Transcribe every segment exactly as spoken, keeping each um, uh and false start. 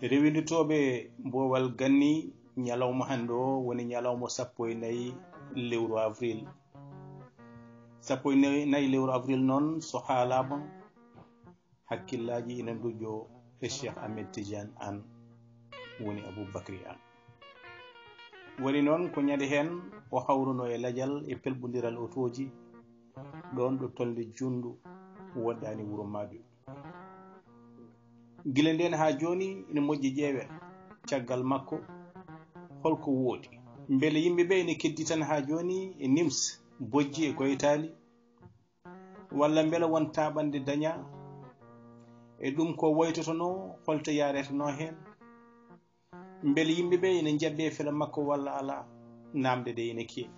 Rewindotooɓe Mboowal Ganni, ñalawma hannde o woni ñalawma sappo e nayi lewru avril. Sappo e nayi lewru avril noon, so haalaama, hakkillaaji ina ndujjoo e Cheikh Ahmed Tidiane Anne, woni Aboubacry Anne. Woni noon ko ñande heen o hawruno e lajal e pelɓondiral otooji, ɗoon ɗo tolnde Junndu woɗɗaani wuro Maaɗoy. Gila ndeen haa jooni ina moƴƴi ƴeewen caggal makko holko woodi. Mbele yimɓe ɓe ina keddii tan haa jooni e Nims, Bojji e Goytaali? Walla mbele won taaɓannde dañaa e ɗum ko woytotonoo, holto yaaretenoo heen? Mbele yimɓe ɓe ina njaɓɓi e fela makko walla alaa? Naamnde ɗe ina keewi.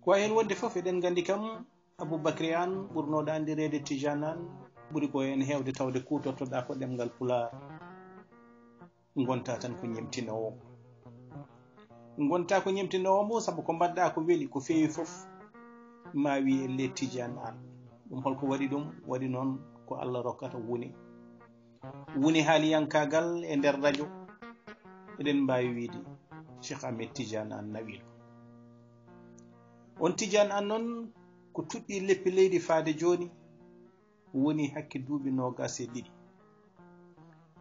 Ko wayi heen wonde fof, eɗen nganndi kam, Aboubacry Anne ɓurnooɗo anndireede Tidiane Anne, ɓuri ko heen heewde tawde kuutortoɗaa ko ɗemngal Pulaar. Ngontaa tan ko ñemtinoowo. Ngontaa ko ñemtinoowo mo, sabu ko mbaɗɗaa ko weli, ko feewi fof, ma wii ellee Tidiane Anne. Ɗum holko waɗi ɗum? Waɗi noon ko Allah rokkata wune. Woni haaliyankaagal e nder rajo, eɗen mbaawi wiyde Cheikh Ahmed Tidiane Anne nawii ɗum. On Tidiane Anne noon, ko tuɗɗii leppi leydi faade jooni, woni hakke duuɓi noogaas e ɗiɗi.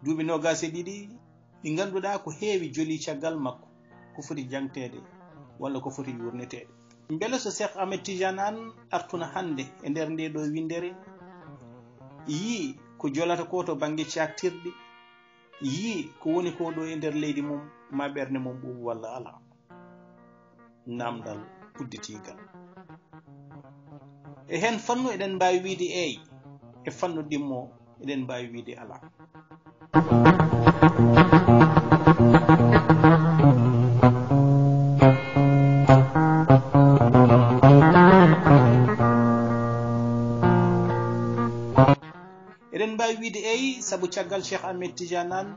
Duuɓi noogaas e ɗiɗi ɗi ngannduɗaa ko heewi jolii caggal makko, ko foti jangteede walla ko foti yuurneteede. Mbele so Cheikh Ahmed Tidiane Anne artuno hannde e nder ndee ɗoo winndere, yii ko jolata ko to bannge caaktirɗi, yii ko woni ko ɗo e nder leydi mum, ma ɓernde mum ɓuuɓ walla alaa? Naamndal udditiigal. E heen fannu eɗen mbaawi wiyde eey, e fannu ɗimmo eɗen mbaawi wiyde alaa. Eɗen mbaawi wiyde eey, sabu caggal Cheikh Ahmed Tidiane Anne,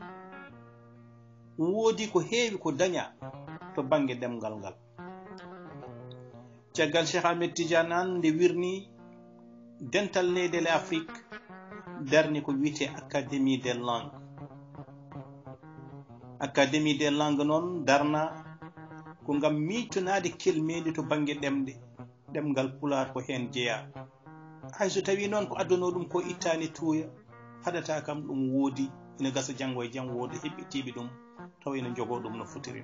woodi ko heewi ko dañaa to bannge ɗemngal ngal. Caggal Cheikh Ahmed Tidiane Anne, nde wirnii, Dental Leyɗeele Afrik darni ko wiyetee Académie des Langues. Académie des Langues noon darnaa ko ngam miijtonaade kelmeendi to bannge ɗemɗe, ɗemngal Pulaar ko heen jeyaa. Hay so tawii noon ko addunoo ɗum ko ittaani tuuya, haɗataa kam ɗum woodi, ina gasa janngo e jam wooda heɓɓitiiɓe ɗum, tawa ina njogoo ɗum no fotiri.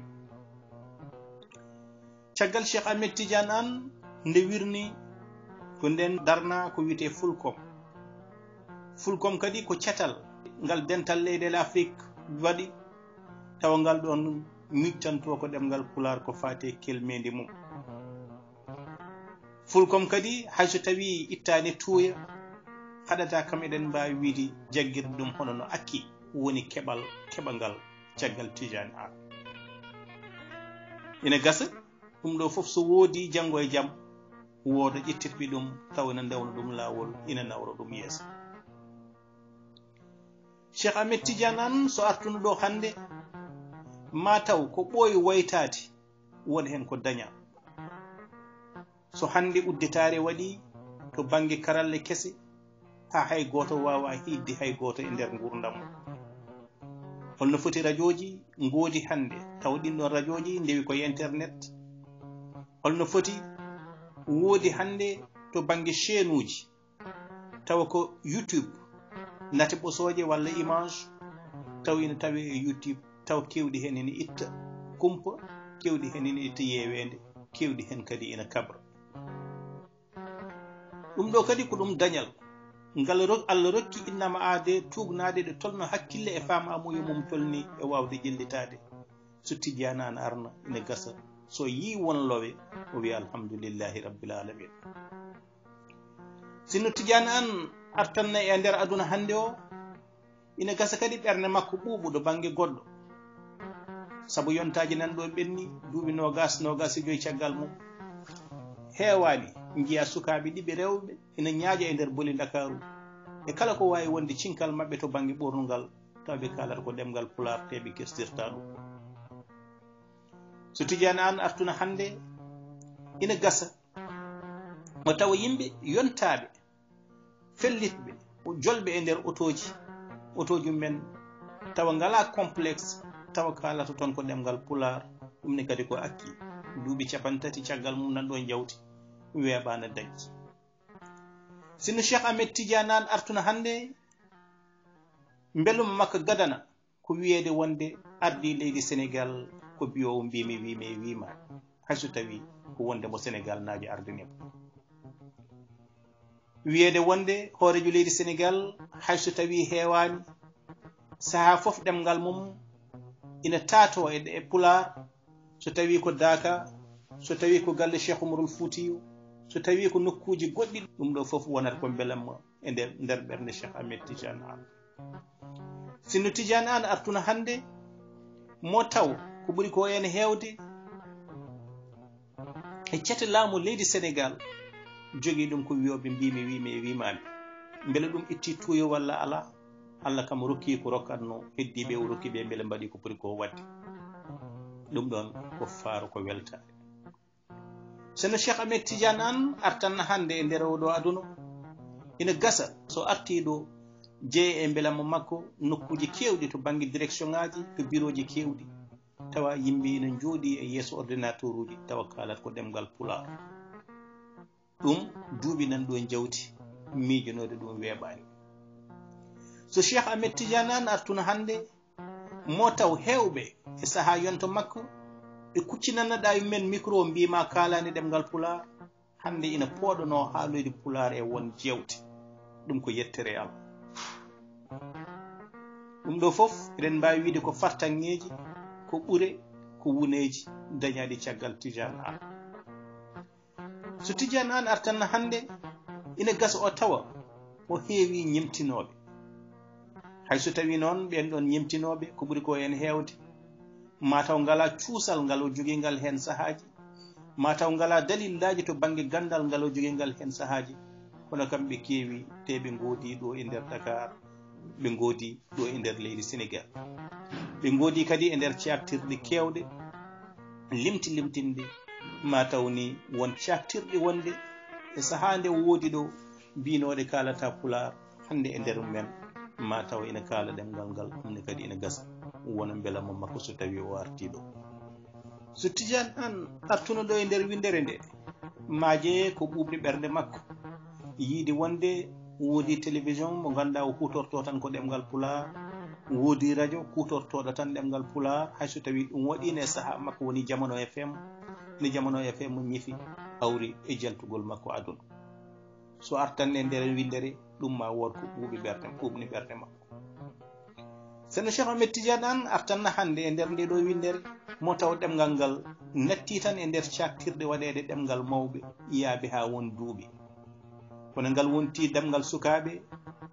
Caggal Cheikh Ahmed Tidiane Anne, nde wirnii, ko ndeen darnaa ko wiyetee Fulcom. Fulcom kadi ko catal ngal Dental Leyɗeele Afrik waɗi, tawa ngal ɗoon miijtantoo ko ɗemngal Pulaar ko faati e kelmeendi mum. Fulcom kadi, hay so tawii ittaani tuuya, haɗataa kam eɗen mbaawi wiyde jaggirde ɗum hono no Akki woni keɓal keɓangal caggal Tidiane Anne. Ina gasa, ɗum ɗo fof so woodi, janngo e jam wooda ƴettirɓe ɗum, tawa ina ndewna ɗum laawol, ina nawra ɗum yeeso. Cheikh Ahmed Tidiane Anne so artuno ɗo hannde, ma taw ko ɓooyi waytaade, won heen ko dañaa. So hannde udditaare waɗii to bannge karalle kese, haa hay gooto waawaa hiiɗde hay gooto e nder nguurndam mum. Holno foti rajooji ngoodi hannde, taw ɗiin ɗoon rajooji ndewi koye internet? Holno foti woodi hannde to bannge chaîne uji, tawa ko YouTube, nate ɓosooje walla image, taw ina tawee e YouTube, taw keewɗi heen ina itta kumpa, keewɗi heen ina itta yeeweende, keewɗi heen kadi ina kabra. Ɗum ɗo kadi ko ɗum dañal ngal ro-, Allah rokki innama aadee tuugnaade ɗe tolno hakkille e faamaamuya mum tolni e waawde ƴellitaade. So Tidiane Anne arna ina gasa, so yii won lowe, o wiya alhamdulillahi rabbil alamin. Sinno Tidiane Anne artanna e nder aduna hannde o, ina gasa kadi ɓernde makko ɓuuɓuɗo bannge goɗɗo. Sabu yontaaji nan ɗo ɓenni duuɓi noogaas, noogaas e joy caggal mum. Heewaani, njiya sukaaɓe ɗiɓe rewɓe ina ñaaƴa e nder boli Ndakaaru. E kala ko waawi wonde cinkal maɓɓe to bannge ɓoornungal, tawa ɓe kaalata ko ɗemngal Pulaar, te ɓe kestirta ɗum. So Tidiane Anne artuna hannde, ina gasa o tawa yimɓe yontaaɓe, fellitɓe, o jolɓe e nder otooji, otooji men, tawa ngalaa complexe, tawa kaalata toon ko ɗemngal Pulaar, ɗum ne kadi ko acquis. Duuɓi capanɗe tati caggal mum nan ɗo jawti, weeɓaani dañde. Sinno Cheikh Ahmed Tidiane Anne artuna hannde, mbeluma makko gadana ko wiyeede wonde ardii leydi Senegaal ko biyoowo mbiimi, wiimi, wiima, hay so tawii ko wonde mo Senegaal naajo ardini mo. Wiyeede wonde hooreejo leydi Senegaal, hay so tawii heewaani, sahaa fof ɗemngal mum ina taatoo e, e Pulaar, so tawii ko Daaka, so tawii ko galle Cheikh Oumarul Foutiyou, so tawii ko nokkuuji goɗɗi, ɗum ɗo fof wonata ko mbelamma e nder, nder ɓernde Cheikh Ahmed Tidiane Anne. Sinno Tidiane Anne artuna hannde, mo taw ko ɓuri ko en heewde e cate laamu leydi Senegaal, jogii ɗum ko wiyooɓe mbiimi, wiimi e wiimaami. Mbele ɗum itti tuuyo walla alaa? Allah kam rokki ko rokkatno, heddii ɓe o rokki ɓe mbele mbaɗi ko poti ko waɗde. Ɗum ɗoon ko faaro, ko weltaare. Sinno Cheikh Ahmed Tidiane Anne artanna hannde e nder oo ɗo aduna, ina gasa so artii ɗo, jeeye e mbelamma makko nokkuuji keewɗi to bannge direction ngaaji, to birooji keewɗi, tawa yimɓe ina njooɗii e yeeso ordinateur uji, tawa kaalat ko ɗemngal Pulaar. Ɗum duuɓi nan ɗo jawti, miijanoode ɗum weeɓaani. So Cheikh Ahmed Tidiane Anne artuna hannde, mo taw heewɓe e sahaa yonto makko, ɓe kuccinana ɗa men micro, mbiima kaalaani ɗemngal Pulaar, hannde ina pooɗanoo haaloyde Pulaar e won jeewte. Ɗum ko yettere Allah. Ɗum ɗo fof, eɗen mbaawi wiyde ko fartaŋŋeeji, ko ɓure, ko wuneeji dañaaɗi caggal Tidiane Anne. So Tidiane Anne artanna hannde, ina gasa o tawa o heewi ñemtinooɓe. Hay so tawii noon ɓeen ɗoon ñemtinooɓe ko ɓuri ko en heewde, maa taw ngalaa cuusal ngal o jogii ngal heen sahaaji, maa taw ngalaa dalillaaji to bannge ganndal ngal o jogii ngal heen sahaaji, kono kam ɓe keewi, te ɓe ngoodi ɗo e nder Dakar, ɓe ngoodi ɗo e nder leydi Senegaal. Ɓe ngoodi kadi e nder caaktirɗe keewɗe, limti limtinɗe, maa taw ni won caaktirɗe wonde e sahaa nde woodi ɗo, biynooɗe kaalata Pulaar, hannde e nder men, maa taw ina kaala ɗemngal ngal, ɗum ne kadi ina gasa wona mbelamma makko so tawii o artii ɗo. So Tidiane Anne artuno ɗo e nder winndere nde, maaje ko ɓuuɓri ɓernde makko, yiide wonde woodi télévision mo ngannduɗaa o huutortoo tan ko ɗemngal Pulaar, woodi radio kuutortooɗo tan ɗemngal Pulaar, hay so tawii ɗum waɗiino e sahaa makko woni Jamano F M, nde Jamano F M ñifi, hawri e jaltugol makko aduna. So artan e nder winndere, ɗum ma wood ko ɓuuɓi ɓernde, ɓuuɓni ɓernde makko. Sinno Cheikh Ahmed Tidiane Anne artanna hannde e nder nde ɗo winndere, mo taw ɗemngal ngal natti tan e nder caaktirɗe waɗeede ɗemngal mawɓe, yaabi haa won duuɓi. Kono ngal wonti ɗemngal sukaaɓe,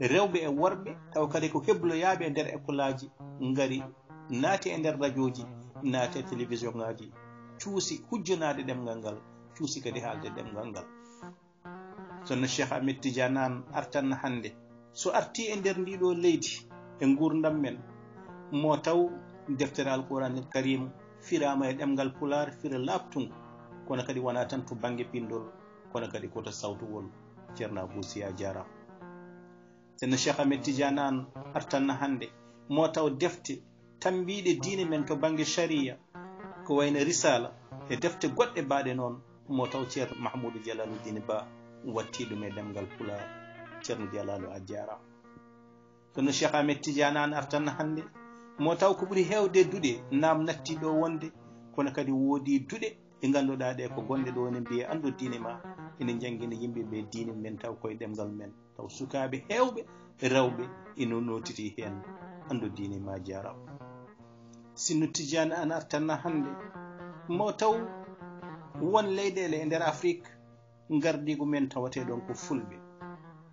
rewɓe e worɓe, taw kadi ko hebloyaaɓe e nder ekolaaji, ngari naati e nder rajooji, naati e télévision ngaaji, cuusi hujjonaade ɗemngal ngal, cuusi kadi haalde ɗemngal ngal. Sinno Cheikh Ahmed Tidiane Anne artanna hannde, so artii e nder ndii ɗo leydi, e nguurndam men, mo taw deftere Alquraanil Kariim firaama e ɗemngal Pulaar, fira laaɓtungo, kono kadi wonaa tan to bannge pinndol, kono kadi ko to sawtowol. Ceerno Abuu Si, a jaaraama. Sinno Cheikh Ahmed Tidiane Anne artanna hannde, mo taw defte tammbiiɗe diine men to bannge shariya, ko wayno Risaala e defte goɗɗe baaɗe noon, mo taw Ceerno Mahmuudu Jalaaludiin Ba wattii ɗum e ɗemngal Pulaar. Ceerno Jalaalu, a jaaraama. Sinno Cheikh Ahmed Tidiane Anne artanna hannde, mo taw ko ɓuri heewde duɗe, naam, natti ɗo wonde, kono kadi woodi duɗe ɗe ngannduɗaa ɗe ko gonɗe ɗo ene mbiyee anndu diine ma, ene njanngina yimɓe ɓe diine men taw koye ɗemngal men. Taw sukaaɓe heewɓe, rewɓe, ina nootitii heen. Anndu diine ma, jaaraama. Sinno Tidiane Anne artanna hannde, mo taw won leyɗeele e nder Afrik, ngardiigu men tawatee ɗoon ko Fulɓe.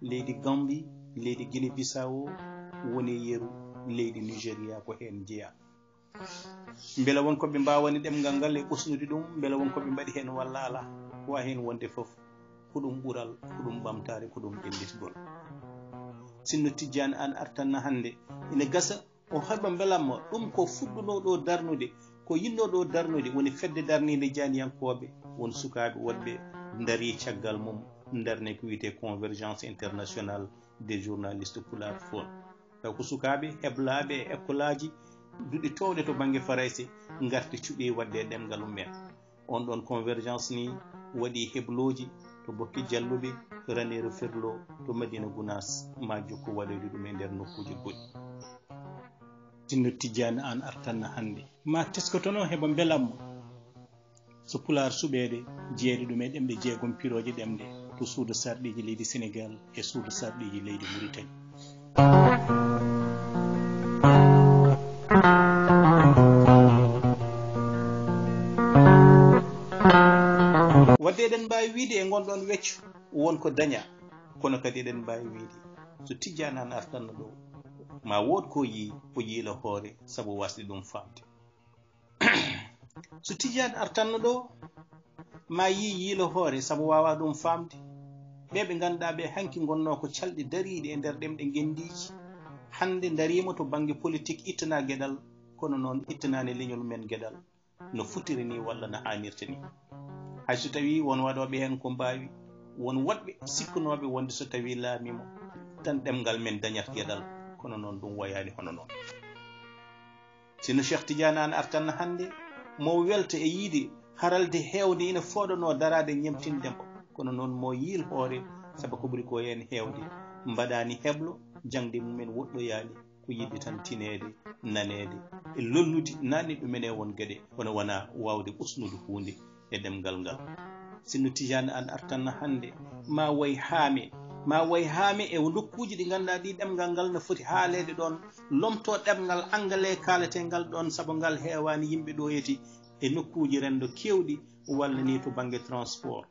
Leydi Gambie, leydi Guinée Bissau, woni yeru leydi Nigeria ko heen jeyaa. Mbela won ko ɓe mbaawani ɗemngal ngal e ɓosnude ɗum, mbela won ko ɓe mbaɗi heen walla alaa, ko wayi heen wonde fof. ko ɗum ɓural, ko ɗum ɓamtaare, ko ɗum ɓellitgol. Sinno Tijjaan Aan artanna hannde, ina gasa o heɓa mbelamma ɗum ko fuɗɗunoo ɗo darnude, ko yinnoo ɗo darnude, woni fedde darniinde jaaniyankooɓe, won sukaaɓe woɗɓe ndarii caggal mum, ndarnee ko wiyetee Convergence Internationale des Journalistes Pulaar Forum. Taw ko sukaaɓe heblaaɓe e ekkolaaji duɗe toowɗe to bannge Farayse ngarti cuɓii waɗde e ɗemngal mum en. On ɗon convergence ni waɗi heblooji to Bokke Jalluɓe, to Raneeru Ferlo, to Madina Gunaas, ma jokku waɗoyde ɗum e nder nokkuuji goɗɗi. Sinno Tijjaani Aan artanna hannde, ma teskotono heɓa mbelamma. So Pulaar suɓeede, jeyeede ɗum e ɗemɗe jeegom pirooje ɗemɗe to suudu sarɗiiji leydi Senegaal e suudu sarɗiiji leydi Muritani. Wadde eɗen mbaawi wiyde e ngon ɗon wecco won ko dañaa, kono kadi eɗen mbaawi wiyde so Tijjaani Aan artanno ɗo, ma wood ko yii, o yiila hoore sabu waasde ɗum faamde. So Tijjaani artanno ɗo, ma yii yiilo hoore sabu waawaa ɗum faamde. Ɓee ɓe ngannduɗaa ɓe hanki ngonnoo ko calɗi dariiɗi e nder ɗemɗe ngenndiiji, hannde ndariima to bannge politik ittana geɗal, kono noon ittanaani leñol men geɗal no fotiri ni walla no haanirta ni. Hay so tawii won waɗooɓe heen ko mbaawi, won woɗɓe sikkunooɓe wonde so tawii laamiima tan ɗemngal men dañat geɗal, kono noon ɗum wayaani hono noon. Sinno Cheikh Tidiane Anne artanna hannde, mo welta e yiide haralde heewde ina fooɗanoo daraade ñemtinde mo, kono noon mo yiil hoore, sabu ko ɓuri ko heen heewde mbaɗaani heblo, jaŋde mumen woɗɗoyaani, ko yiɗde tan tineede, naneede e lollude, naatni ɗumen e won geɗe, kono wonaa waawde ɓosnude huunde e ɗemngal ngal. Sinno Tidiane Anne artanna hannde, ma woy haame, ma woy haame e nokkuuji ɗi ngannduɗaa ɗi ɗemngal ngal no foti haaleede ɗoon, lomtoo ɗemngal angalee kaaleteengal ɗoon, sabu ngal heewaani yimɓe ɗo yeti e nokkuuji renndo keewɗi, walla ni to bannge transport.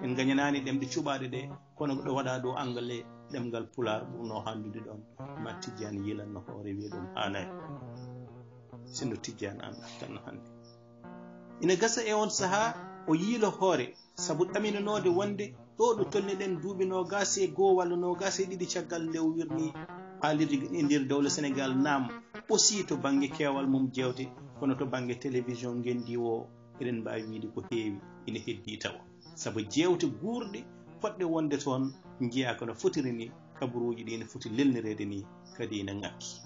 En ngañanaani ɗemɗe cuɓaaɗe ɗe, kono ɗo waɗaa ɗo angalee, ɗemngal Pulaar ɓurnoo hanndude ɗoon, ma Tijjaan yiilanno hoore, wiya ɗum haanaani. Sinno Tijjaan Anne artanna hannde. Ina gasa e oon sahaa o yiila hoore, sabu ɗaminanoode wonde ɗo ɗo tolniɗen duuɓi noogaas e goo walla noogaas e ɗiɗi caggal nde o wirnii haalirde e nder dowla Senegaal, naam, aussi to bannge keewal mum jeewte, kono to bannge télévision ngenndi o, eɗen mbaawi wiyde ko heewi ina heddii tawa. Sabu jeewte guurɗe potɗe wonde toon njiyaa ko no fotiri ni, kabaruuji ɗi no foti lelnireede ni, kadi ina ŋakki.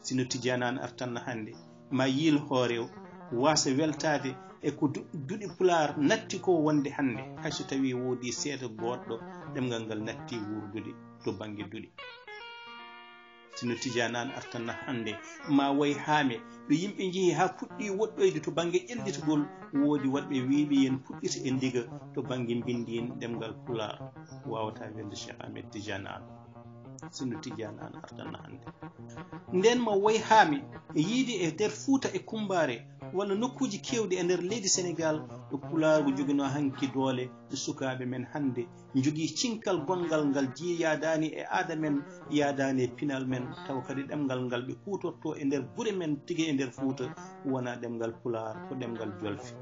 Sinno Tidiane Anne artanna hannde, ma yiil hoore o waasa weltaade e ko du-, duɗe Pulaar natti ko wonde hannde, hay so tawii woodii seeɗa goɗɗo ɗemngal ngal natti wuurdude to bannge duɗe. Sinno Tidiane Anne artanna hannde, ma woy haame, ɗo yimɓe njehi haa puɗɗii woɗɗoyde to bannge ƴellitgol, woodi woɗɓe wiyɓe yen puɗɗit e ndiga to bannge mbinndiin ɗemngal Pulaar, waawataa welde Cheikh Ahmed Tidiane Anne. Sinno Tidiane Anne artanna hannde. Ndeen ma woy haame e yiide e nder Fuuta e Kummbaare, walla nokkuuji keewɗi e nder leydi Senegaal, ɗo Pulaagu joginoo hanki doole, ɗo sukaaɓe men hannde njogii cinkal gonngal ngal jii yaadaani e aada men, yaadaani e pinal men, tawa kadi ɗemngal ngal ɓe kuutortoo e nder gure men tigi e nder Fuuta wonaa ɗemngal Pulaar, ko ɗemngal jolfe.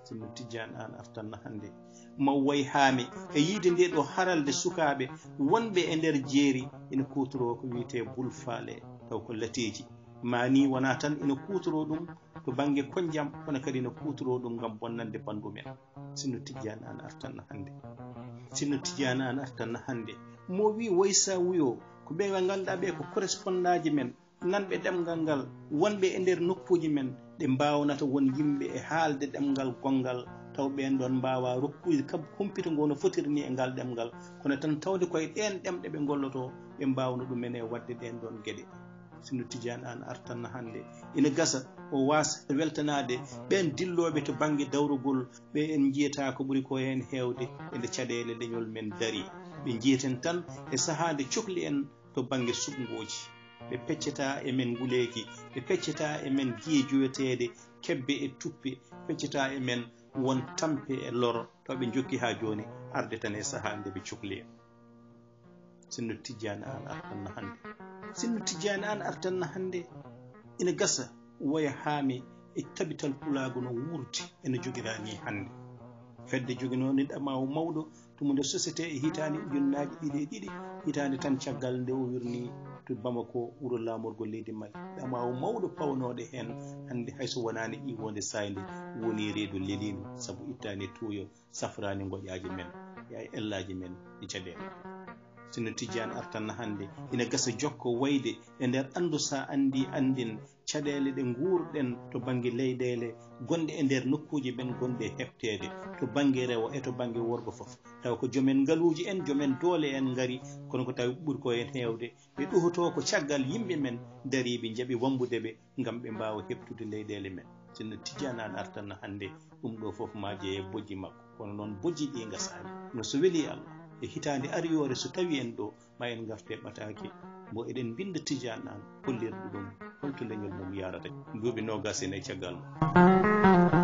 Sinno Tidiane Anne artanna hannde, ma woy haame e yiide nde ɗo haralde sukaaɓe wonɓe e nder jeeri ina kuutoroo ko wiyetee bul faale, taw ko lateeji. Ma ni wonaa tan ina kuutoroo ɗum to bannge koñjam, kono kadi ina kuutoroo ɗum ngam bonnande banndum en. Sinno Tidiane Anne artanna hannde. Sinno Tidiane Anne artanna hannde, mo wii woy sa wuyoo, ko ɓe ɓe ngannduɗaa ɓe ko korespondaaji men, nanɓe ɗemngal ngal, wonɓe e nder nokkuuji men, ɓe mbaawnata won yimɓe e haalde ɗemngal gonngal, taw ɓeen ɗoon mbaawaa rokkude kab-, humpito ngo no fotiri ni e ngal ɗemngal, kono tan tawde koye ɗeen ɗemɗe ɓe ngollotoo, ɓe mbaawno ɗumen e waɗde ɗeen ɗoon geɗe. Sinno Tidiane Anne artanna hannde, ina gasa o waasa weltanaade ɓeen dillooɓe to bannge dawrugol, ɓe en njiyataa ko ɓuri ko heen heewde e nde caɗeele leñol men darii. Ɓe njiyaten tan e sahaa nde cokli en to bannge suɓngooji. Ɓe peccataa e men nguleeki, ɓe peccataa e men giye joweteeɗe, kebbe e tuppe, peccataa e men won tampe e loro, taw ɓe njokki haa jooni arde tan e sahaa nde ɓe cokli en. Sinno Tidiane Anne artanna hannde. Sinno Tidiane Anne artanna hannde. Ina gasa woya haami e tabital Pulaagu no wuurdi, ene jogiraa ni hannde. Fedde joginoonde ɗamaawu mawɗo tumude société e hitaande ujunnaaji ɗiɗi e ɗiɗi, hitaande tan caggal nde o wirnii to Bamako, wuro laamorgo leydi Mali. Ɗamaawu mawɗo pawnooɗo heen hannde, hay so wonaani ƴiwoonde saaynde, woni reedu leliindu, sabu ittaani tuuyo, safraani ngoƴaaji men, e ellaaji men e caɗeele. Sinno Tijjaan artanna hannde, ina gasa jokko wayde e nder anndu, so a anndi anndin caɗeele ɗe nguurɗen to bannge leyɗeele gonɗe e nder nokkuuji men gonɗe e heɓteede, to bannge rewo e to bannge worgo fof. Tawa ko jomen ngaluuji en, jomen doole en ngari, kono ko tawi ɓuri ko en heewde, ɓe ɗohotoo ko caggal yimɓe men dariiɓe, njaɓi wambude ɓe ngam ɓe mbaawa heɓtude leyɗeele men. Sinno Tijjaan Aan artanna hannde, ɗum ɗo fof ma jeeye bojji makko, kono noon bojji ɗi ngasaani. No so weli Allah, e hitaande ariyoore so tawi en ɗo, ma en ngarte ɓataake, mbo eɗen mbinnda Tijjaan Aan, hollirde ɗum holto leñol mum yaarata. Duuɓi noogaas en e caggal mum.